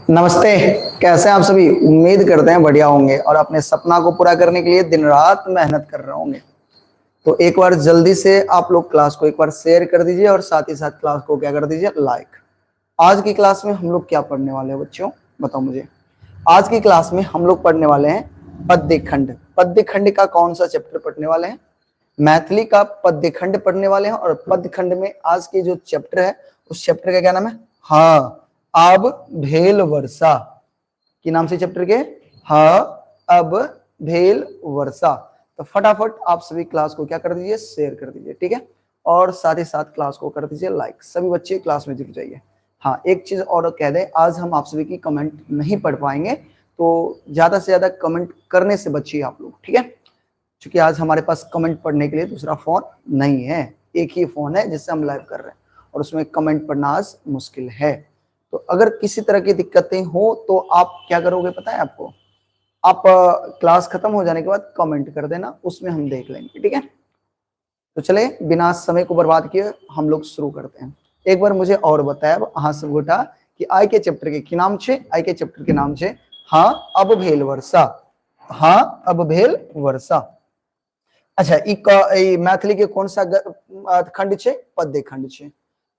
नमस्ते, कैसे हैं आप सभी। उम्मीद करते हैं बढ़िया होंगे और अपने सपना को पूरा करने के लिए दिन रात मेहनत कर रहे होंगे। तो एक बार जल्दी से आप लोग क्लास को एक बार शेयर कर दीजिए और साथ ही साथ क्लास को क्या कर दीजिए, लाइक। आज की क्लास में हम लोग क्या पढ़ने वाले हैं बच्चों, बताओ मुझे। आज की क्लास में हम लोग पढ़ने वाले हैं पद्य खंड। पद्य खंड का कौन सा चैप्टर पढ़ने वाले हैं? मैथिली का पद्य खंड पढ़ने वाले हैं। और पद्य खंड में आज के जो चैप्टर है उस चैप्टर का क्या नाम है? हाँ अब भेल वर्षा। की नाम से चैप्टर के? हाँ अब भेल वर्षा। तो फटाफट आप सभी क्लास को क्या कर दीजिए, शेयर कर दीजिए, ठीक है। और साथ ही साथ क्लास को कर दीजिए लाइक। सभी बच्चे क्लास में जुड़ जाइए। हाँ, एक चीज और कह दें, आज हम आप सभी की कमेंट नहीं पढ़ पाएंगे, तो ज्यादा से ज्यादा कमेंट करने से बचिए आप लोग, ठीक है। क्योंकि आज हमारे पास कमेंट पढ़ने के लिए दूसरा फोन नहीं है, एक ही फोन है जिससे हम लाइव कर रहे हैं और उसमें कमेंट पढ़ना आज मुश्किल है। तो अगर किसी तरह की दिक्कतें हो तो आप क्या करोगे पता है आपको? आप क्लास खत्म हो जाने के बाद कमेंट कर देना, उसमें हम देख लेंगे, ठीक है। तो चले बिना समय को बर्बाद किए हम लोग शुरू करते हैं। एक बार मुझे और बताया अहाँ सब गोटा कि आई के चैप्टर के की नाम छे? आई के चैप्टर के नाम छे हाँ अब भेल वर्षा। हाँ अब भेल वर्षा। अच्छा, ई मैथिली के कौन सा खंड छे? पद्य खंड छे।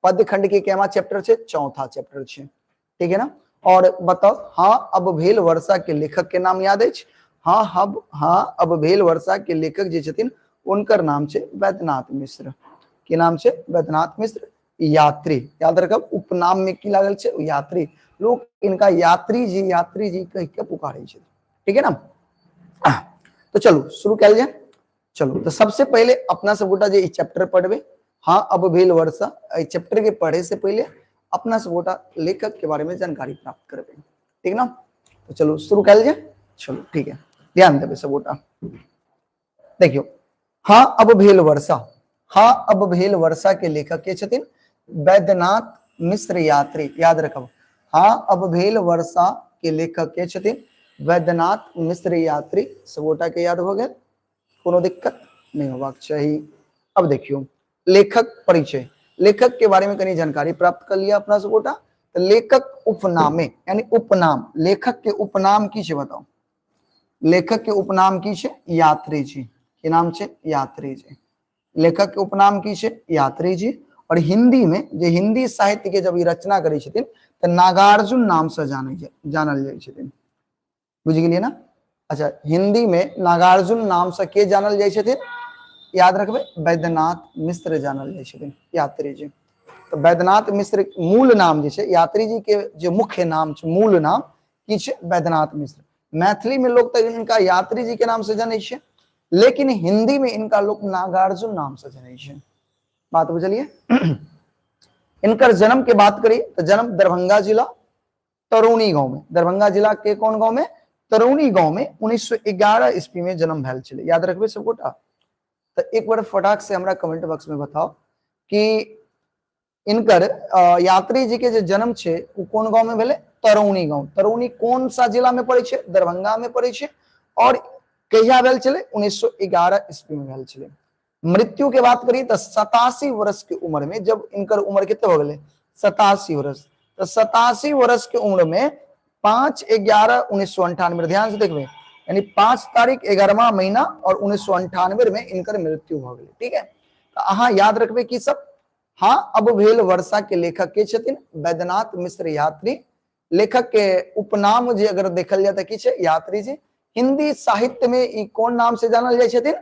पद्य खंड के केमा चैप्टर छे? चौथा चैप्टर छे, ठीक है ना। और बताओ, हाँ अब भेल वर्षा के लेखक के नाम याद अछि? हाँ हब हाँ अब भेल वर्षा के लेखक जे छथिन उनकर नाम छे वैद्यनाथ मिश्र। की नाम छे? वैद्यनाथ मिश्र यात्री। याद रखब, उपनाम में की लागल छे? यात्री। लोग इनका यात्री जी कह के पुकारे छे, ठीक है ना। तो चलू शुरू कयल जाए। चलू, तो सबसे पहले अपना सब गोटा जे ई चैप्टर पढ़बे, हाँ अब भेल वर्षा, एहि चैप्टर के पढ़े से पहले अपना सब गोटा लेखक के बारे में जानकारी प्राप्त करबे, ठीक ना। तो चलू शुरू कयल जाए। चलो ठीक है, ध्यान देबे सब गोटा। देखियो, हाँ अब भेल वर्षा। हाँ अब भेल वर्षा के लेखक के छथिन? वैद्यनाथ मिश्र यात्री। याद रखब, हाँ अब भेल वर्षा के लेखक के छथिन? वैद्यनाथ मिश्र यात्री। सब गोटा के याद हो गेल, कोनो दिक्कत नहीं होबाक चाही। अब देखियो लेखक परिचय। लेखक के बारे में कनी जानकारी प्राप्त कर लिया अपना सब गोटा। तो लेखक उपनामे यानी उपनाम, लेखक के उपनाम की छे बताओ? लेखक के उपनाम की छे? यात्री जी। की नाम छे? यात्री जी। लेखक के उपनाम की छे? यात्री जी। और हिंदी में जे हिंदी साहित्य के जब ई रचना करै छथिन तऽ नागार्जुन नाम से जानल जाइ छथिन। बुझि गेलियै ना? अच्छा, हिंदी में नागार्जुन नाम से के जानल जाइ छथिन? याद रखबै, वैद्यनाथ मिश्र जानल जाइ छथिन यात्री जी। तो वैद्यनाथ मिश्र मूल नाम जे छै, यात्री जी के जे मुख्य नाम छै, मूल नाम की छै? वैद्यनाथ मिश्र। मैथिली में लोग तो इनका यात्री जी के नाम से जानै छै, लेकिन हिंदी में इनका लोग नागार्जुन नाम से जानै छै। बात बुझलिए? इनकर जन्म के बात करी तो जन्म दरभंगा जिला तरौनी गांव में, दरभंगा जिला के कौन गांव में? तरौनी गांव में 1911 ईस्वी में जन्म भेल छलै। याद रखबे सब गोटा। तो एक बार फटाक से हमरा कमेंट बॉक्स में बताओ कि इनकर यात्री जी के जे जन्म छे उ कोन गांव में भेलै? तरौनी गांव। तरौनी कौन सा जिला में पड़े छे? दरभंगा में पड़े छे। और कहिया भेल छलै? 1911 ईस्वी में भेल छलै। मृत्यु के बात करी तो 87 वर्ष के उम्र में, जब इनकर उम्र कितने हो गए? 87 वर्ष। तो 87 वर्ष के उम्र में 5/11/1998, ध्यान से देखबे, यानी 5 तारीख 11वां महीना और 1998 में इनकर मृत्यु हो गई, ठीक है। तो अहाँ याद रखबे की सब हाँ अब भेल वर्षा के लेखक के छथिन? वैद्यनाथ मिश्र यात्री। लेखक के उपनाम जे अगर देखल जाए तो की छै? यात्री जी। हिंदी साहित्य में ई कोन नाम से जानल जाइ छथिन?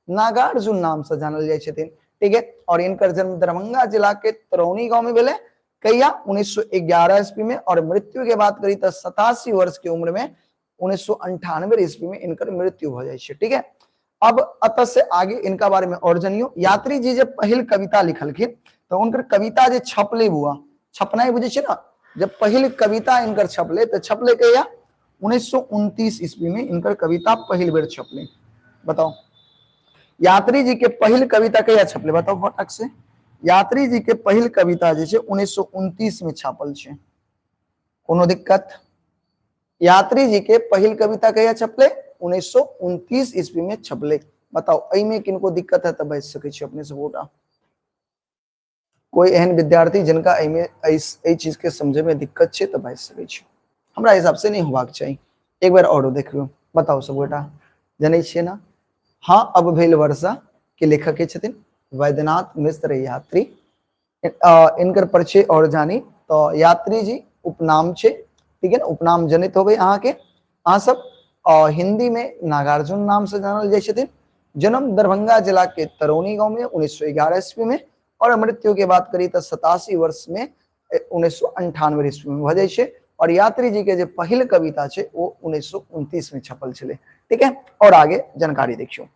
नागार्जुन नाम से जानल जाइ छथिन, ठीक है। और इनकर जन्म दरभंगा जिला के तरौनी गांव में भेलै, कहिया? 1911 ईस्वी में। और मृत्यु के बात करी तो 87 वर्ष के उम्र में 1998 ईस्वी में इनकर मृत्यु हो जाइ छै, ठीक है। अब अतः से आगे इनका बारे में और जानियो। यात्री जी जब पहिल कविता लिखलखिन तो उनकर कविता जे छपले बुआ, छपनाइ बुझै छै ना, जब पहिल कविता इनकर छपले तो छपले कहिया? 1929 ईस्वी में इनकर कविता पहिल बेर छपले। बताओ यात्री जी के पहिल कविता कहिया छपले? बताओ फटाक से। यात्री जी के पहिल कविता जे छै 1929 में छापल छै। कोनो दिक्कत? यात्री जी के पहिल कविता कहिया छपले? 1929 ईस्वी में छपले। बताओ एहिमे किनको दिक्कत है तो बाजि सकै छी अपने सब गोटा। कोई एहन विद्यार्थी जिनका एहिमे एहि चीज के समझे में दिक्कत छै तो बाजि सकै छी। हमरा हिसाब से नहीं होबाक चाही। एक बेर औरो देखियौ, बताउ सब गोटा जनै छियै ना? हाँ अब भेल वर्षा के लेखक के छथिन वैद्यनाथ मिश्र यात्री। इनकर परिचय और जानी तो यात्री जी उपनाम छे, ठीक है ना, उपनाम जनित होबे अहाँ के अहाँ सब। हिंदी में नागार्जुन नाम से जानल जाय छथिन। जन्म दरभंगा जिला के तरौनी गांव में 1911 ईस्वी में और मृत्यु के बात करी तो 87 वर्ष में 1998 ईस्वी में भ जाय छे। और यात्री जी के जे पहिल कविता छे वो 1929 में छपल छले, ठीक है। और आगे जानकारी देखियो,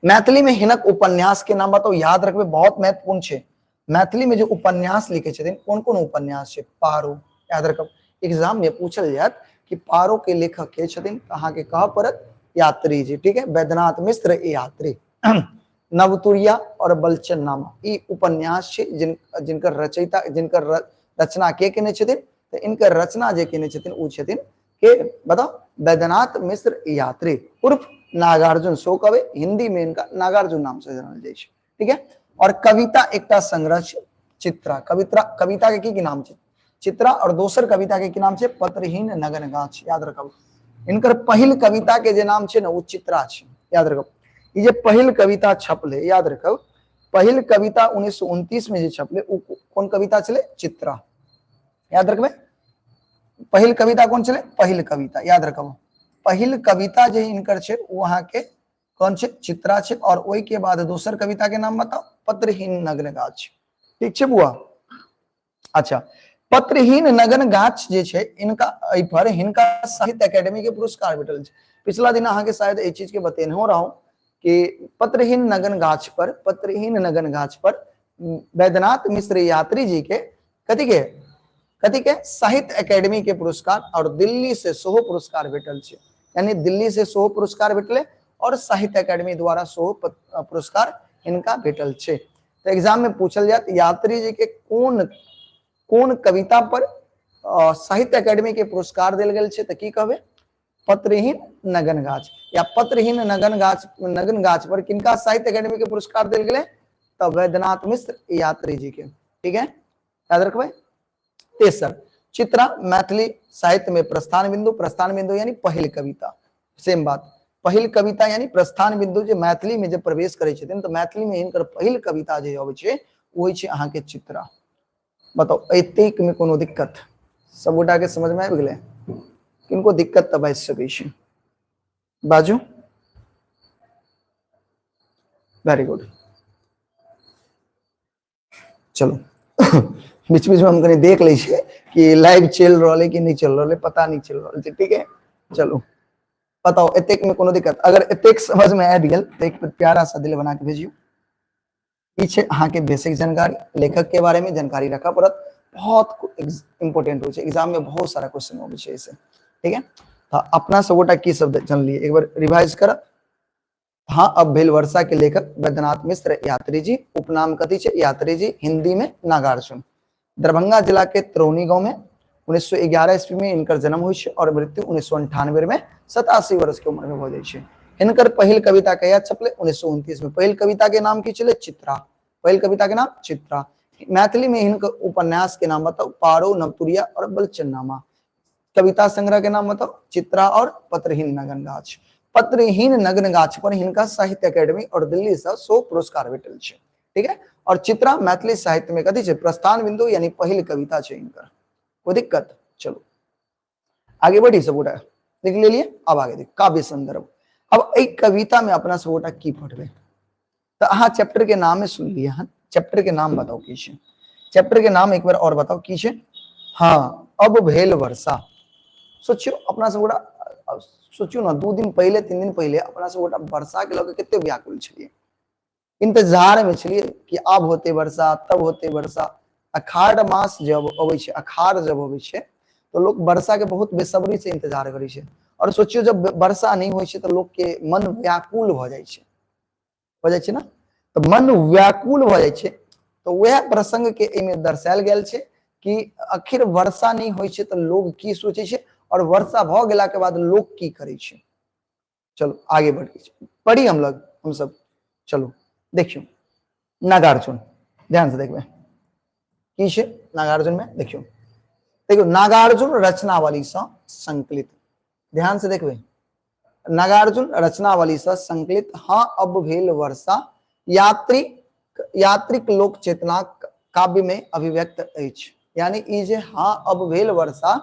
मैथिली में हिनक उपन्यास के नाम बताओ, याद रखबे बहुत महत्वपूर्ण छे। मैथिली में जो उपन्यास लिखे छथिन कोन कोन उपन्यास छे? पारो, याद रखब एग्जाम में पूछल जायत कि पारो के लेखक के छथिन, तो अहाँ के कह पड़त यात्री जी, ठीक है, वैद्यनाथ मिश्र यात्री। नवतुरिया और बलचन नामा ई उपन्यास छे जिनकर रचयिता, जिनकर रचना के केने छथिन, तो इनकर रचना जे केने छथिन उ छथिन के बताओ वैद्यनाथ मिश्र यात्री उर्फ नागार्जुन सो कवे, हिंदी में इनका नागार्जुन नाम से जानल जाय छै, ठीक है। और कविता एकटा संग्रह छै चित्रा, कविता, कविता के की की नाम छै? चित्रा। और दोसर कविता के की नाम छै? पत्रहीन नगन गाछ, याद रखब। इनकर पहिल कविता के जे नाम छै ना वो चित्रा छै, याद रखब। ई जे पहिल कविता छपले, याद रखब, पहिल कविता 1929 में जे छपले उ कोन कविता छले? चित्रा, याद रखबे। पहिल कविता कोन छले? पहिल कविता, याद रखब। पहिल कविता जे इनकर छै वो अहाँ के कोन छै? चित्रा छै। और ओहि के बाद दोसर कविता के नाम बताओ, पत्रहीन नग्न गाछ, ठीक छै बुआ। अच्छा, पत्रहीन नग्न गाछ जे छै इनका एहि पर हिनका साहित्य एकेडमी के पुरस्कार भेटल छै। पिछला दिन अहाँ के शायद एहि चीज के बतेनहो रहूं कि पत्रहीन नग्न गाछ पर, पत्रहीन नग्न गाछ पर वैद्यनाथ मिश्र यात्री जी के कथी के, कथी के साहित्य एकेडमी के पुरस्कार और दिल्ली से सेहो पुरस्कार भेटल छै, यानी दिल्ली से सेहो पुरस्कार भेटले और साहित्य एकेडमी द्वारा सेहो पुरस्कार हिनका भेटल छै। तो एग्जाम में पूछल जात यात्री जी के कोन कोन कविता पर साहित्य एकेडमी के पुरस्कार देल गेल छै, तो की कहबे? पत्रहीन नगन गाछ या पत्रहीन नगन गाछ, नगन गाछ पर किनका साहित्य एकेडमी के पुरस्कार देल गेलै? तो वैद्यनाथ मिश्र यात्री जी के, ठीक है, याद रखबे। तेसर चित्रा मैथिली साहित्य में प्रस्थान बिंदु, प्रस्थान बिंदु यानी पहिल कविता, सेम बात, पहिल कविता यानी प्रस्थान बिंदु जे मैथिली में जब प्रवेश करै छथिन तो मैथिली में हिनकर पहिल कविता जे अबै छै ओ होइ छै अहाँके चित्रा। बताउ एतेक में कोनो दिक्कत? सब गोटा के समझ में आबि गेलै? किनको दिक्कत तऽ बाजि सकै छी, बाजू। वेरी गुड, चलो बीच बीच में हम कनी देख लै छियै कि लाइव चलि रहल है कि नहीं चलि रहल है, पता नहीं चलि रहल छै, ठीक है। चलू बताउ एतेक में कोनो दिक्कत? अगर एतेक समझ में आबि गेल तऽ एक प्यारा सा दिल बना के भेजियौ। ई छै अहाँके बेसिक जानकारी, लेखक के बारे में जानकारी रखऽ पड़त, बहुत इम्पोर्टेंट होइ छै, एग्जाम में बहुत सारा क्वेश्चन अबै छै एहिसँ, ठीक है। तऽ अपना सब गोटा की सब जानलियै एक बार रिवाइज करब। हाँ अब भेल वर्षा के लेखक वैद्यनाथ मिश्र यात्री जी, उपनाम कथी छै? यात्री जी, हिंदी में नागार्जुन। दरभंगा जिला के तरौनी गांव में 1911 ईस्वी में इनकर जन्म होइ छै और मृत्यु 1998 में 87 वर्ष के उम्र में भऽ जाइ छै। हिनकर पहिल कविता कहिया छपलै? 1929 में। पहिल कविता के नाम की छलै? चित्रा। पहिल कविता के नाम चित्रा। मैथिली में हिनकर उपन्यास के नाम बताउ? पारो, नवतुरिया और बलचन्नामा। कविता संग्रह के नाम बताओ? चित्रा और पत्रहीन नगन गाछ। पत्रहीन नग्न गाछ पर हिनका साहित्य अकेडमी और दिल्ली से 100 पुरस्कार भेटल छै, ठीक है। और चित्रा मैथिली साहित्य में कथी छै? प्रस्थान बिंदु यानी पहिल कविता छै हिनकर। कोई दिक्कत? चलो आगे बढ़ी, सब गोटा देख लेलिए। अब आगे देख काव्य संदर्भ। अब एक कविता में अपना सब गोटा की पढ़बे? तो अहाँ चैप्टर के नाम सुन लिए हन, चैप्टर के नाम बताओ की छै? चैप्टर के नाम एक बार और बताओ की छै? हाँ अब भेल वर्षा। सोचियो अपना सब गोटा, सोचियो ना 2 दिन पहले 3 दिन पहले अपना सब गोटा वर्षा के लऽ के कते व्याकुल छलिए, इंतजार में छलिए कि आब होते वर्षा तब होते वर्षा। अखाड़ मास जब अबै छै, अखाड़ जब अबै छै तो लोग वर्षा के बहुत बेसब्री से इंतजार करै छै। और सोचियो जब वर्षा नहीं होइ छै तो लोग के मन व्याकुल भऽ जाइ छै, भऽ जाइ छै ना, तऽ मन व्याकुल भऽ जाइ छै। तऽ वएह प्रसंग के एहिमे दर्शायल गेल छै कि आखिर वर्षा नहीं होइ छै तऽ लोग की सोचै छै और वर्षा भऽ गेला के बाद लोग की करै छै। चलो आगे बढ़ पढ़ी हम लोग, हम सब। चलो देखियो नागार्जुन, ध्यान से देखबै की छै नागार्जुन में। देखियो देखियौ, नागार्जुन रचनावली सँ संकलित, ध्यान से देखबै, नागार्जुन रचनावली सँ संकलित हाँ अब भेल वर्षा यात्रिक लोक चेतना काव्य में अभिव्यक्त अछि। यानी ई जे हाँ अब भेल वर्षा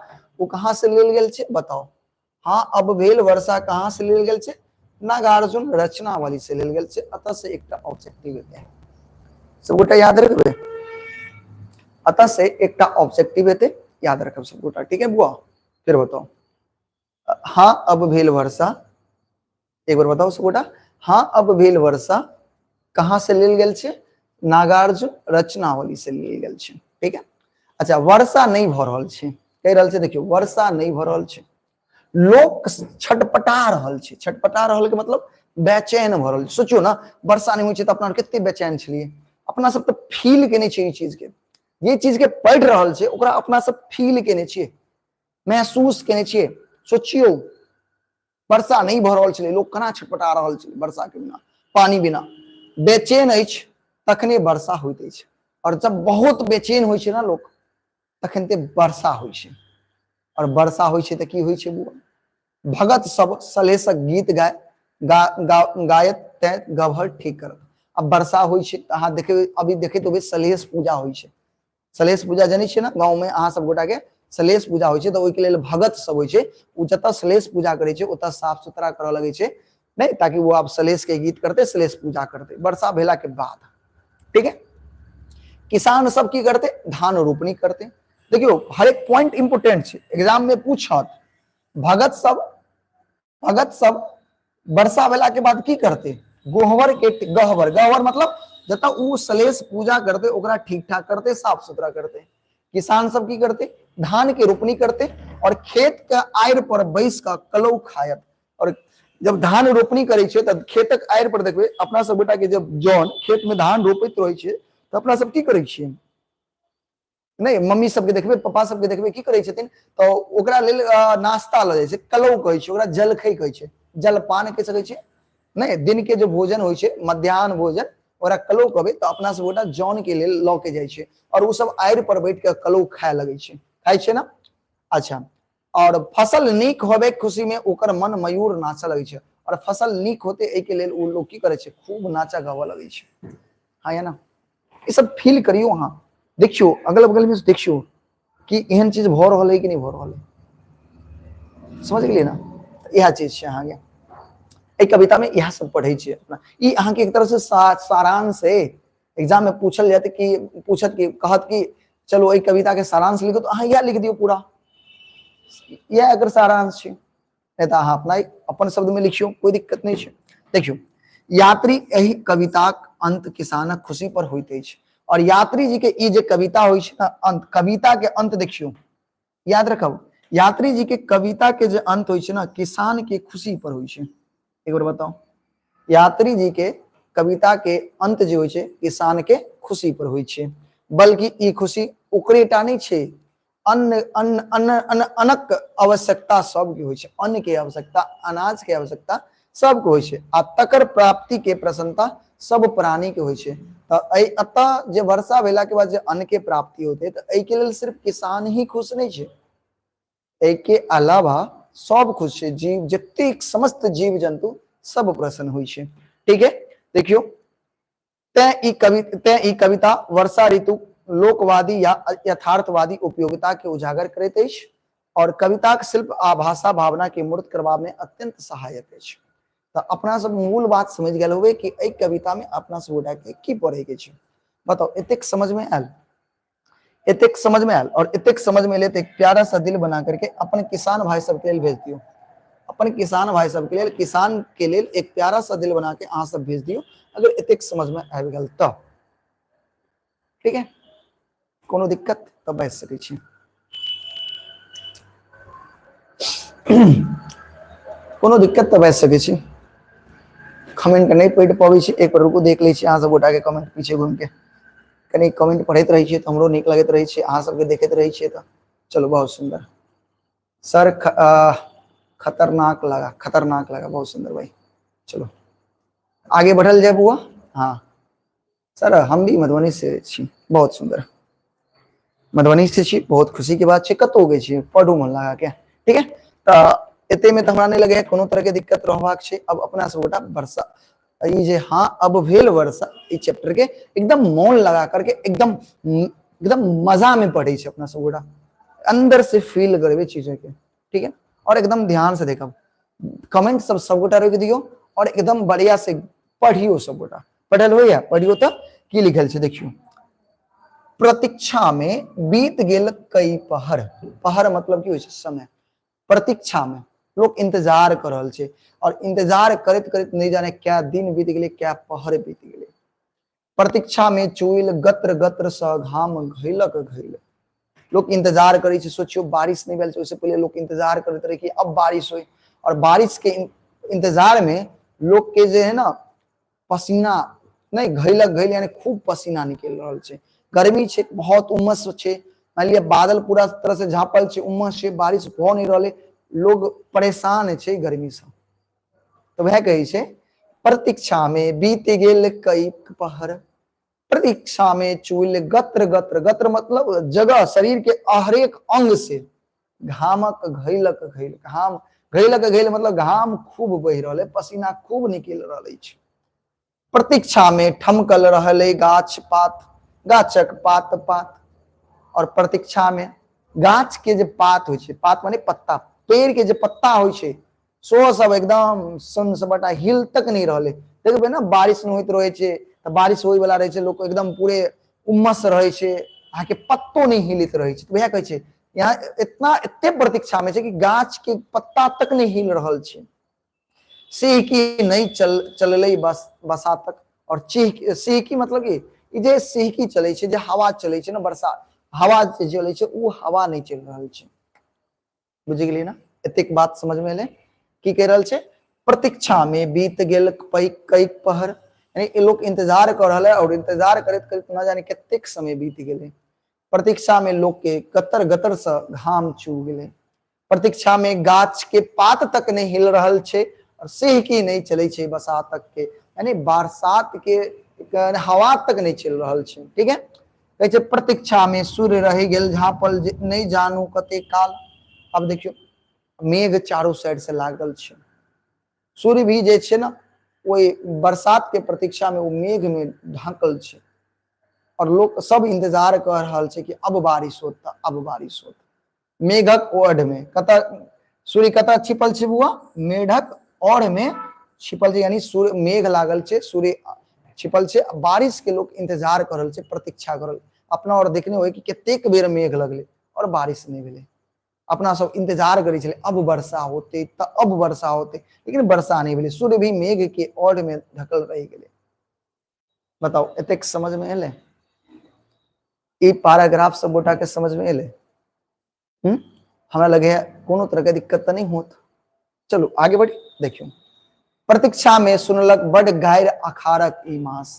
ओ कहाँ से लेल गेल छै बताओ? हाँ अब भेल वर्षा कहाँ से लेल गेल छै? नागार्जुन रचनावली से लेल गेल छै। अतः से एकटा ऑब्जेक्टिव हेतै, सबगोटा याद रखबै, अतः से एकटा ऑब्जेक्टिव हेतै, याद रखब सबगोटा, ठीक है बुआ? फिर बताओ, हाँ अब भेल वर्षा, एक बार बताओ सबगोटा, हाँ अब भेल वर्षा कहाँ से लेल गेल छै? नागार्जुन रचनावली से लेल गेल छै, ठीक है। अच्छा, वर्षा नहीं भ रहल छै, कहि रहल छै, देखियौ वर्षा नहीं भ रहल छै, लोक छटपटा रहल छै, छटपटा रहल के मतलब बेचैन भ रहल छै। सोचियौ ने, वर्षा नहीं होइ छै तऽ अपना कते बेचैन छलियै, अपना सब तऽ फील केने छियै ई चीज के, जे चीज के पढ़ि रहल छै ओकरा अपना सब फील केने छियै, महसूस केने छियै। सोचियौ, वर्षा नहीं भऽ रहल छलै, लोक केना छटपटा रहल छलै वर्षा के बिना, पानी बिना बेचैन अछि, तखने वर्षा होइत अछि। और जब बहुत बेचैन होइ छै ने लोक, तखन ते वर्षा होइ छै। और वर्षा होइ छै तऽ की होइ छै बुआ? भगत सब सलेसक गीत गाय गा, गा, गायत तैं गहबर ठीक करत। अब वर्षा होइ छै तऽ अहाँ देखबै, अभी देखैत होबै सलेस पूजा होइ छै। सलेस पूजा जनै छियै ने, गाँव में अहाँ सब गोटा के सलेस पूजा होइ छै, तऽ ओहिके लेल भगत सब होइ छै, ओ जतऽ सलेस पूजा करै छै ओतऽ साफ सुथरा करऽ लगै छै, नहि ताकि वो आब सलेस के गीत करते, सलेस पूजा करते वर्षा भेला के बाद, ठीक है। किसान सब की करते? धान रोपनी करते। देखियौ, हर एक पॉइंट इंपोर्टेंट छै, एग्जाम में पूछत। भगत सब वर्षा भेला के बाद की करते? गोहवर के गहवर, गहवर मतलब जतऽ उ सलेस पूजा करते ओकरा ठीक ठाक करते, साफ सुथरा करते। किसान सब की करते? धान के रोपनी करते और खेत के आयर पर बैस कऽ कलौ खायत। और जब धान रोपनी करै छै तऽ खेतक आयर पर देखबै अपना सब गोटा के, जब जन खेत में धान रोपैत रहै छै तऽ अपना सब की करै छियै? नहि, मम्मी सबके देखबै, पापा सबके देखबै की करै छथिन, तऽ ओकरा लेल नाश्ता लऽ जाइ छै, कलौ कहै छै ओकरा, जलखै कहै छै, जलपान कहि सकै छियै नहि, दिन के जे भोजन होइ छै मध्याह्न भोजन, ओकरा कलौ कहबै। तऽ अपना सब गोटा जन के लेल लऽ के जाइ छै और ओ सब आड़ि पर बैठ के कलौ खाय लगै छै, खाइ छै ने? अच्छा, और फसल नीक होबे खुशी में ओकर मन मयूर नाचऽ लगै छै। और फसल नीक होते एहि के लेल ओ लोग की करै छै? खूब नाचा गाबऽ लगै छै, हाँ या ना? ई सब फील करियो अहाँ, देखियो अगल बगल में, देखियो कि एहन चीज भऽ रहल है कि नहीं भऽ रहल है, समझ गेलियै ना? इएह चीज छै अहाँके एहि कविता में, इएह सब पढ़ै छियै अपना। ई अहाँके एक तरह से सारांश है। एग्जाम में पूछल जायत कि पूछत कि कहत कि चलो एहि कविता के सारांश लिखो, तो अहाँ इएह लिख दियौ पूरा, इएह एकर सारांश छै। नहीं तो अहाँ अपना अपन शब्द में लिखियो, कोई दिक्कत नहीं छै। देखियो, यात्री एहि कविताक अंत किसानक खुशी पर होइत अछि। और यात्री जी के ई जे कविता होइ छै ने, अंत, कविता के अंत देखियो, याद रखब, यात्री जी के कविता के जे अंत होइ छै ने, किसान के खुशी पर होइ छै। एक बार बताओ, यात्री जी के कविता के अंत जे होइ छै किसान के खुशी पर होइ छै। बल्कि ई खुशी ओकरे टा नहि छै, अन्न अन्न अन्न अन्न अन्नक आवश्यकता सबके होइ छै, अन्न के आवश्यकता, अनाज के आवश्यकता सबके होइ छै, आ तकर प्राप्ति के प्रसन्नता सब प्राणी के होइ छै। तऽ एहि एतऽ जे वर्षा भेला के बाद जे अन्न के प्राप्ति होते, तऽ एहि के लेल सिर्फ किसान ही खुश नहि छै, एहि के अलावा सब खुश छै, जीव जतेक समस्त जीव जंतु सब प्रसन्न होइ छै, ठीक है। देखियो, तें ई कविता वर्षा ऋतु लोकवादी या यथार्थवादी उपयोगिता के उजागर करैत अछि और कविताक शिल्प आ भाषा भावना के मूर्त करबा में अत्यंत सहायक अछि। तऽ अपना सब मूल बात समझ गेल होबै कि एहि कविता में अपना सब गोटा के की पढ़े के छै। बताउ, एतेक समझ में आयल? एतेक समझ में आयल? और एतेक समझ में एलै तऽ एक प्यारा सा दिल बना करके अपन किसान भाई सबके लेल भेज दियौ। अपन किसान भाई सबके लेल, किसान के लेल एक प्यारा सा दिल बना के अहाँ सब भेज दियौ, अगर एतेक समझ में आबि गेल तऽ। ठीक है, कोनो दिक्कत तऽ बाजि सकै छी, कोनो दिक्कत तऽ बाजि सकै छी। कमेंट नहि पढ़ि पबै छी, एक बार रुकू देख लै छी अहाँ सब गोटा के कमेंट, पीछे घुमि के कनि कमेंट पढ़ैत रहै छियै तऽ हमरो नीक लगैत रहै छै, अहाँ सबके देखैत रहै छियै तऽ। चलू, बहुत सुन्दर सर, खतरनाक लगा, खतरनाक लगा, बहुत सुंदर भाई। चलो आगे बढ़ल जाए बुआ। हाँ सर, हम भी मधुबनी से छी, बहुत सुंदर। मधुबनी से छी, बहुत खुशी के बात छै। कतौ गए छी पढ़ू मन लगा के, ठीक है। तऽ एते में तऽ हमरा नहि लगैया कोनो तरह के दिक्कत रहबाक छै। अब अपना सब गोटा वर्षा ई जे हाँ अब भेल वर्षा ई चैप्टर के एकदम मोन लगा करके एकदम एकदम मजा में पढ़े छै अपना सब गोटा, अंदर से फील करबे चीज के, ठीक है। और एकदम ध्यान से देखब, कमेंट सब सब गोटा रोकि दियो और एकदम बढ़िया से पढ़ियो। सब गोटा पढ़ल होइया? पढ़ियो तऽ की लिखल छै देखियो। प्रतीक्षा में बीत गेल कई पहर, पहर मतलब की होइ छै समय। प्रतीक्षा में लोग इंतजार कर रहल छै और इंतजार करैत करैत नहीं जाने क्या दिन बीत गेलै, क्या पहर बीत गेलै। प्रतीक्षा में चुइल गत्र गत्र स घाम घैलक घैल। लोग इंतजार करै छै, सोचियो बारिश नहीं भेल छै ओहिसँ पहिले लोग इंतजार करैत रहे कि अब बारिश होय, और बारिश के इंतजार में लोग के जे है ना पसीना नहीं घैलक घैल यानी खूब पसीना निकलि रहल छै। गर्मी छै, बहुत उमस छै, मान लिअ बादल पूरा तरह से झाँपल छै, उमस छै, बारिश भऽ नहीं रहलै, लोग परेशान छै गर्मी से। तऽ वएह कहै छै प्रतीक्षा में बीत गेल कई पहर, प्रतीक्षा में चूल गत्र गत्र, गत्र मतलब जगह, शरीर के हरेक अंग से घामक घैलक घैल, घाम घैलक घैल मतलब घाम खूब बहि रहल है, पसीना खूब निकलि रहल अछि। प्रतीक्षा में ठमकल रहल है गाछ पात, गाछक पात पात, और प्रतीक्षा में गाछ के जे पात होइ छै, पात माने पत्ता, पेड़ के जे पत्ता होइ छै सो सब एकदम सुन सबटा हिल तक नहीं रहले। देखबै ने बारिश नहि होइत रहै छै तऽ बारिश होय वाला रहै छै, लोक एकदम पूरे उमस रहै छै, अहाँके पत्तो नहि हिलैत रहै छै। तऽ वएह कहै छै यहाँ इतना एते प्रतीक्षा में छै कि गाछ के पत्ता तक नहि हिल रहल छै। सिहकी नहि चललै बस बसातक, और चीह सिहकी मतलब की ई जे सिहकी चलै छै, जे हवा चलै छै ने, बरसात हवा जे चलै छै ओ हवा नहि चलि रहल छै। बुझि गेलियै ने? एतेक बात समझ में एलै? की कहि रहल छै? प्रतीक्षा में बीत गेल कई पहर, यानी लोग इंतजार कर रहल है और इंतजार करैत करैत न जाने कतेक समय बीत गेलै। प्रतीक्षा में लोग के गतर गतर से घाम चू गेलै। प्रतीक्षा में गाछ के पात तक नहीं हिल रहल छै और सिहकी नहीं चलै छै बसातक के, यानी बरसात के हवा तक नहीं चलि रहल छै। ठीक है, कहै छै प्रतीक्षा में सूर्य रहि गेल झाँपल नहि जानू कते काल। अब देखियौ मेघ चारू साइड से लागल छै, सूर्य भी जे छै ने ओहि बरसात के प्रतीक्षा में ओ मेघ में ढाकल छै और लोग सब इंतजार कर रहल छै कि अब बारिश होत, अब बारिश होत। मेघक ओढ़ में कत सूर्य कत छिपल छै बुआ? मेघक ओढ़ में छिपल छै, यानी सूर्य मेघ लागल छै, सूर्य छिपल छै, बारिश के लोग इंतजार कर रहल छै, प्रतीक्षा कर रहल। अपना और देखने होय कि कतेक बेर मेघ लगले और बारिश नहीं भेलै। अपना सब इंतजार करै छलै अब वर्षा होते त अब वर्षा होते, लेकिन वर्षा नहीं भेलै, सूर्य भी मेघ के ओढ़ में ढकल रहि गेलै। बताओ एतेक समझ में एलै? ई पैराग्राफ सब गोटा के समझ में एलै? हमरा लगे है कोनो तरह के दिक्कत तऽ नहीं होत। चलू आगे बढ़ी। देखियौ प्रतीक्षा में सुनलक बड गायर अखाड़क ई मास।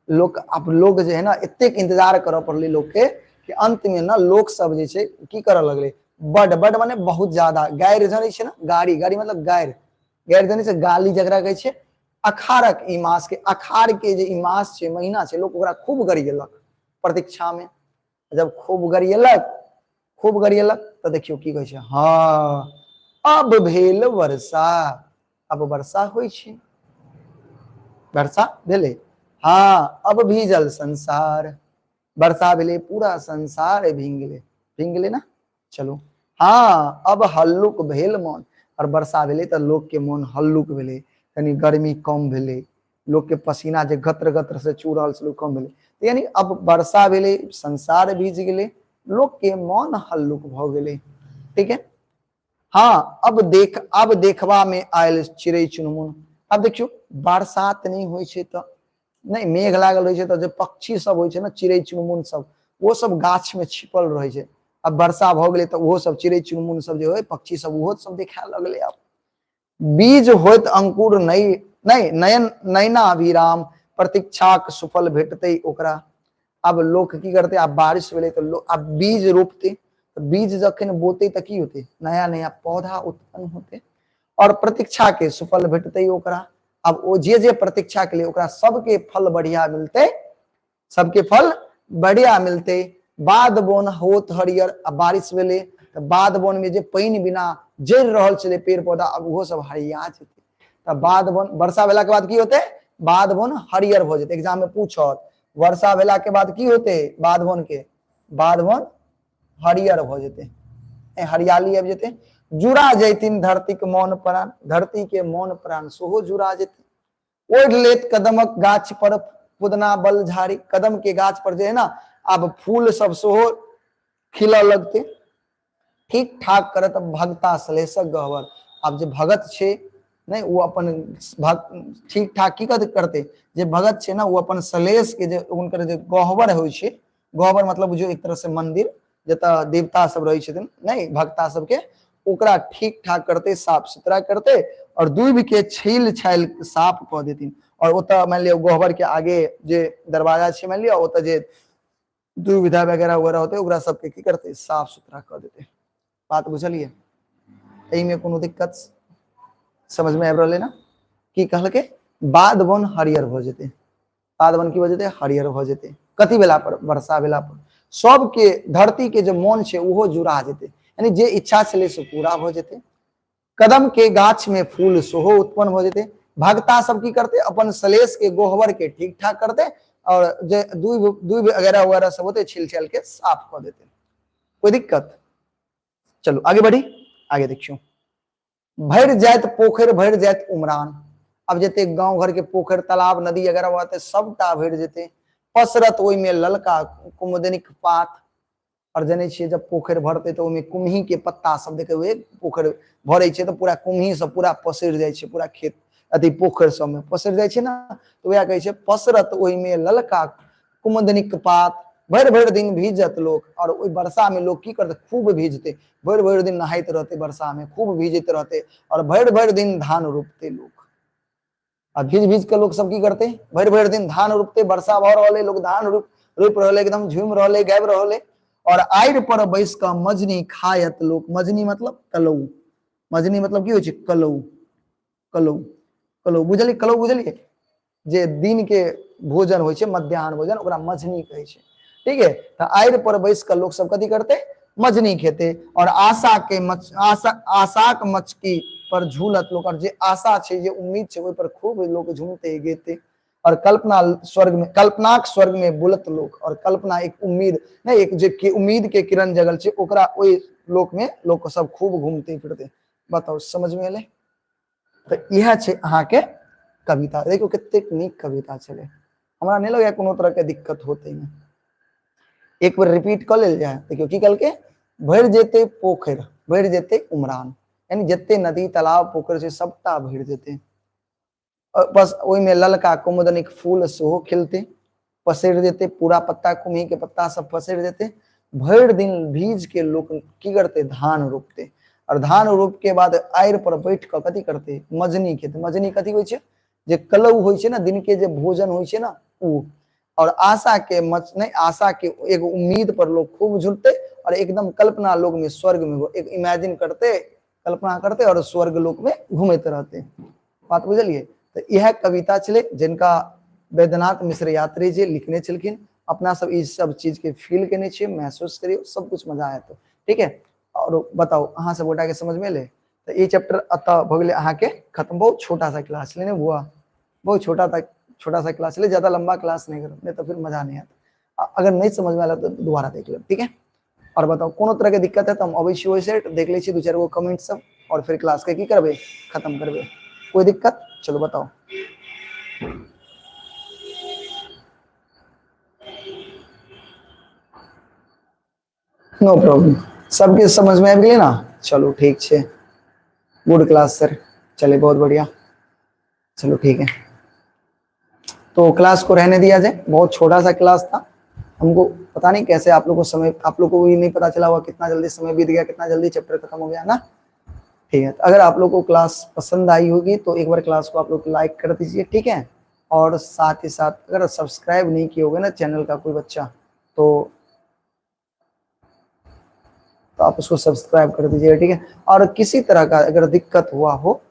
लोक अब लोग जे है ना एतेक इंतजार करऽ पड़लै लोक के कि अंत में ना लोक सब जे छै की करऽ लगलै, बड बड माने बहुत ज्यादा, गायर जानै छै ना, गाड़ी, गाड़ी मतलब गायर, गायर जानै छै, गाली जकरा कहै छै। अखाड़क ई मास के, अखाड़ के जे ई मास छै, महीना छै, लोक ओकरा खूब गरियेलक प्रतीक्षा में। जब खूब गरियेलक, खूब गरियेलक तऽ देखियौ की कहै छै, हँ अब भेल वर्षा, अब वर्षा होइ छै, वर्षा भेलै, हँ अब भीजल संसार, वर्षा भेलै पूरा संसार भींग गेलै, भींग गेलै ना। चलू हँ अब हल्लुक भेल मन, और वर्षा भेलै तऽ लोक के मोन हल्लुक भेलै, कनि गर्मी कम भेलै, लोक के पसीना जे गत्र गत्र से चू रहल छलै कम भेलै। यानी अब वर्षा भेलै, संसार भीज गेलै, लोक के मन हल्लुक भऽ गेलै। ठीक है, हाँ अब देख, अब देखबा में आयल चिड़ै चुनमुन। अब देखियौ बरसात नहि होइ छै तऽ नहि मेघ लागल रहै छै तऽ जे पक्षी सब होइ छै ने, चिड़ै चुनमुन सब, ओ सब गाछ में छिपल रहै छै। अब वर्षा भऽ गेलै तऽ ओहो सब चिड़ै चुनमुन सब जे होइ पक्षी सब ओहो सब देखाय लगलै। आब बीज होइत अंकुर नहि नहि नयन नैना अभिराम, प्रतीक्षाक सुफल भेटतै ओकरा। आब लोक की करतै, आब बारिश भेलै तऽ लोक आब बीज रोपतै, तऽ बीज जखन बोतै तऽ की होतै, नया नया पौधा उत्पन्न होतै और प्रतीक्षा के सुफल भेटतै ओकरा। आब ओ जे जे प्रतीक्षा के लिए ओकरा सबके फल बढ़िया मिलतै, सबके फल बढ़िया मिलतै। बाध बोन होत हरियर, आ बारिश भेलै तऽ बाध बोन में जे पानि बिना जरि रहल छलै पेड़ पौधा, आब ओहो सब हरिया जेतै। तऽ बाध बोन वर्षा भेला के बाद की होतै? बाध बोन हरियर भऽ जेतै। एग्जाम में पूछत वर्षा भेला के बाद की होतै? बाध बोन के बाध बोन हरियर भऽ जेतै, हरियाली आबि जेतै। जुड़ा जैतिन धरती के मौन प्राण, धरती के मौन प्राण सेहो जुड़ा जेतै। ओढ़ि लेत कदमक गाछ पर पुदना बल झाड़ी, कदम के गाछ पर जे है ना आब फूल सब सेहो खिलऽ लगतै। ठीक ठाक करत भगता सलेशक गहवर, आब जे भगत छै नहि ओ अपन ठीक ठाक की करतै, जे भगत छै ना ओ अपन सलेश के जे हुनकर जे गहवर होइ छै, गहवर मतलब बुझियौ एक तरह से मंदिर जतऽ देवता सब रहै छथिन नहि भक्ता सबके, ओकरा ठीक ठाक करतै, साफ सुथरा करतै और दूबि के छील छालि साफ कऽ देथिन। और ओतऽ मानि लिअ गहवर के आगे जे दरवाजा छै मानि लिअ ओतऽ जे दुविधा वगैरह वगैरह होतै ओकरा सबके की करतै, साफ सुथरा कऽ देतै। बात बुझलियै? एहिमे कोनो दिक्कत समझ में आबि रहलै ना? की कहलकै? बाध वन हरियर भऽ जेतै। बाध वन की भऽ जेतै? हरियर भऽ जेतै। कथी भेला पर? वर्षा भेला पर। सबके धरती के जे मोन छै ओहो जुड़ा जेतै, यानी जे इच्छा छलै से पूरा भऽ जेतै। कदम के गाछ में फूल सेहो उत्पन्न भऽ जेतै। भगता सब की करतै? अपन सलेश के गोहवर के ठीक ठाक करतै और जे दूब दूब वगैरह वगैरह सब होतै छिल छाल के साफ कऽ देतै। कोई दिक्कत? चलू आगे बढ़ी, आगे देखियौ। भरि जायत पोखरि, भरि जायत उमरान। अब जते गांव घर के पोखरि, तालाब, नदी वगैरह होते सबटा भरि जेतै। पसरत ओहिमे ललका कुमुदनिक पात। और जनै छियै जब पोखरि भरतै तऽ ओहिमे कुम्ही के पत्ता सब देखबै, पोखरि भरै छै तऽ पूरा कुम्ही सब पूरा पसरि जाइ छै, पूरा खेत अथी पोखरि सबमे पसरि जाइ छै ने, तऽ वएह कहै छै पसरत ओहिमे ललका कुमुदनिक पात। भरि भरि दिन भीजत लोक। और ओहि वर्षा में लोक की करतै? खूब भीजतै, भरि भरि दिन नहाइत रहतै, वर्षा में खूब भीजैत रहतै और भरि भरि दिन धान रोपतै लोक। आ भीज भीज के लोक सब की करतै? भरि भरि दिन धान रोपतै। वर्षा भऽ रहल है, लोक धान रोप रोपि रहल है, एकदम झूमि रहल है, गाबि रहल है। और आड़ि पर बैस कऽ मजनी खायत लोक। मजनी मतलब कलौ, मजनी मतलब की होइ छै? कलौ, कलौ, कलौ बुझलियै? कलौ बुझलियै? जे दिन के भोजन होइ छै, मध्याह्न भोजन, ओकरा मझनी कहै छै। ठीक है, तऽ आड़ि पर बैस कऽ लोक सब कथी करतै? मझनी खेतै। और आशा के मच आशा आशाक मचकी पर झूलत लोक। और जे आशा छै, जे उम्मीद छै, ओहि पर खूब लोक झूमते गेते। और कल्पना स्वर्ग में, कल्पनाक स्वर्ग में बुलत लोक। और कल्पना एक उम्मीद नहीं, एक जे कि उम्मीद के किरण जगल छै, ओकरा ओहि लोक में लोक सब खूब घूमते फिरते। बताउ समझ में एलै? तऽ इएह छै अहाँके कविता। देखियौ कतेक नीक कविता छलै, हमरा नहि लगैए कोनो तरहके दिक्कत होतै। एहिमे एक बेर रिपीट कऽ लेल जाय। देखियौ की कहलकै, भरि जेतै पोखरि, भरि जेतै उमरान, यानी जते नदी तालाब पोखरि छै सबटा भरि जेतै। बस ओहिमे ललका कुमुदनीक फूल सेहो खिलतै, पसरि जेतै पूरा पत्ता, कुम्ही के पत्ता सब पसरि जेतै। भरि दिन भीज के लोक की करतै? धान रोपतै। और धान रोप के बाद आड़ि पर बैठ कऽ कथी करतै? मजनी खेतै। मजनी कथी होइ छै? जे कलौ होइ छै ने, दिन के जे भोजन होइ छै ने ओ। और आशा के मच नहीं, आशा के एगो उम्मीद पर लोग खूब झुलते और एकदम कल्पना लोग में स्वर्ग में एक इमेजिन करते, कल्पना करते और स्वर्ग लोक में घूमते रहते। बात बुझलिए? तो यह कविता छलै जिनका वैद्यनाथ मिश्र यात्री जी लिखने छलखिन। अपना सब ई सब चीज के फील केने छियै, महसूस करियौ, सब कुछ मजा आयत। ठीक है, और बताउ अहाँ सब गोटा के समझ में एलै? तऽ ई चैप्टर एतऽ भऽ गेलै अहाँके खत्म। बहुत छोटा सा क्लास छलै ने बुआ, बहुत छोटा था, छोटा सा क्लास छलै, ज्यादा लंबा क्लास नहीं करब, नहीं तो फिर मजा नहीं आता। अगर नहीं समझ में आयल तो दोबारा देख लेब। ठीक है, और बताओ कोनो तरह के दिक्कत है तो हम अबै छी ओहि साइड, देख लै छी दू चारि गो कमेंट सब और फिर क्लास के की करबै, खत्म करबै। कोई दिक्कत? चलो बताओ। नो प्रॉब्लम, सबके समझ में आबि गेलै ना? चलो ठीक छै, गुड क्लास सर, चले बहुत बढ़िया। चलो ठीक है, तो क्लास को रहने दिया जाए, बहुत छोटा सा क्लास था। हमको पता नहीं कैसे आप लोग को समय, आप लोग को भी नहीं पता चला हुआ कितना जल्दी समय बीत गया, कितना जल्दी चैप्टर खत्म हो गया ना। ठीक है, तो अगर आप लोग को क्लास पसंद आई होगी तो एक बार क्लास को आप लोग लाइक कर दीजिए। ठीक है, और साथ ही साथ अगर सब्सक्राइब नहीं किए होगे ना चैनल का कोई बच्चा तो आप उसको सब्सक्राइब कर दीजिएगा। ठीक है, और किसी तरह का अगर दिक्कत हुआ हो,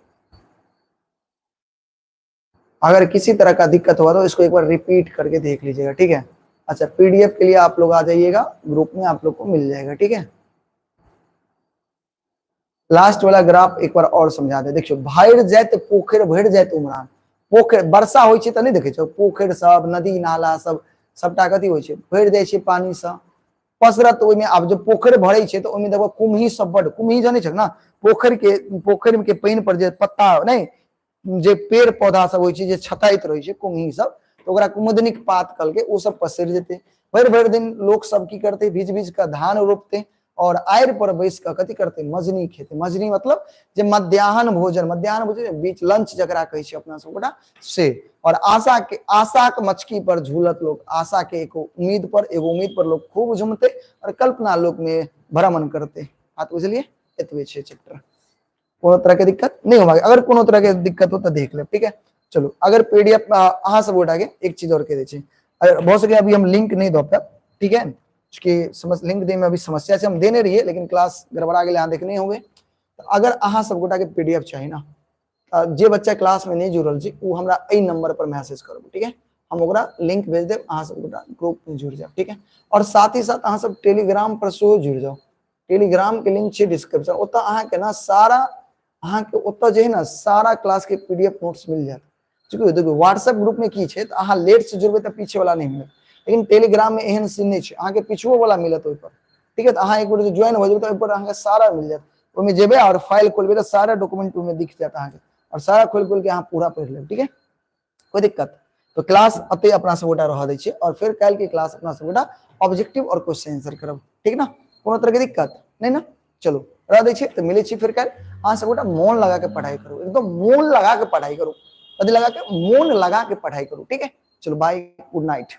अगर किसी तरह का दिक्कत हुआ तो इसको एक बार रिपीट करके देख लीजिएगा। ठीक है, अच्छा, पीडीएफ के लिए आप लोग आ जाइएगा ग्रुप में, आप लोग को मिल जाएगा, ठीक है। लास्ट वाला ग्राफ एक बार और समझा दे। देखियो, भरि जायत पोखरि, भरि जायत उमरान। पोखरि वर्षा होइ छै तऽ नहि देखै छौ, पोखरि सब, नदी नाला सब सबटा कथी होइ छै, भरि जाइ छै पानि सँ, पसरत ओहिमे। आब जब पोखरि भरै छै तऽ ओहिमे देखबो कुम्ही सब बड, कुम्ही जानै छौ ने, पोखरि के पानि पर जे पत्ता नहि, जे पेड़ पौधा सब होइ छै जे छताइत रहै छै कुम्ही सब, तऽ ओकरा कुमुदनीक पात कहलकै, ओ सब पसरि जेतै। भरि भरि दिन लोक सब की करतै, भीज भीज कऽ धान रोपतै और आड़ि पर बैस कऽ कथी करतै, मजनी खेतै। मजनी मतलब जे मध्याह्न भोजन, मध्याह्न भोजन बीच लंच जकरा कहै छै अपना सब गोटा से। और आशा के, आशा के मचकी पर झूलत लोग, आशा के एगो उम्मीद पर, एगो उम्मीद पर लोग खूब झूमते और कल्पना लोक में भ्रमण करते। बात बुझलिए? एतबे छै चैप्टर, कोनो तरह के दिक्कत नहीं होगा। अगर कोनो तरह के दिक्कत हो तो देख ले, ठीक है। चलो, अगर पीडीएफ अहाँ सब गोटा के एक चीज और कह दै छी, अगर बहुत सके अभी हम लिंक नहीं दऽ पायब, ठीक है, चूँकि समझ लिंक दे में अभी समस्या छै, हम देने रहिए लेकिन क्लास गड़बड़ा गेलै, अहाँ देखने होबै। तऽ अगर अहाँ सब गोटा के पीडीएफ चाही ना, जे बच्चा क्लास में नहीं जुड़ल छै ओ हमरा एहि नंबर पर मैसेज करबू, ठीक है, हम ओकरा लिंक भेज देब, अहाँ सब गोटा ग्रुप में जुड़ जाओ, ठीक है। और साथ ही साथ अहाँ सब टेलीग्राम पर सेहो जुड़ जाओ, टेलीग्राम के लिंक छै डिस्क्रिप्शन, ओतऽ अहाँके ना सारा, अहाँके ओतऽ जे है ना सारा क्लास के पीडीएफ नोट्स मिल जायत। चूँकि देखियौ व्हाट्सएप ग्रुप में की छै, तऽ अहाँ लेट से जुड़बै तऽ पीछे वाला नहि मिलत, लेकिन टेलीग्राम में एहन सीन नहि छै, अहाँके पिछुओ वाला मिलत ओहिपर, ठीक है। तऽ अहाँ एक बेर ज्वाइन भऽ जेबै तऽ ओहिपर अहाँके सारा मिल जायत, ओहिमे जेबै और फाइल खोलबै तऽ सारा डॉक्यूमेंट ओहिमे दिख जायत अहाँके, और सारा खोलि खोलि के अहाँ पूरा पढ़ि लेब, ठीक है, कोई दिक्कत। तो क्लास अते अपना सब गोटा रह दै छियै और फिर काल्हि के क्लास अपना सब गोटा ऑब्जेक्टिव और क्वेश्चन आंसर करब, ठीक ना, कोनो तरह के दिक्कत नहीं ना। चलो रह दै छियै, तऽ मिलै छी फिर काल्हि। अहाँ सब गोटा मोन लगा के पढ़ाई करू, एकदम मोन लगा के पढ़ाई करू, कथी लगा के, मोन लगा के पढ़ाई करू, ठीक है। चलो बाय, गुड नाइट।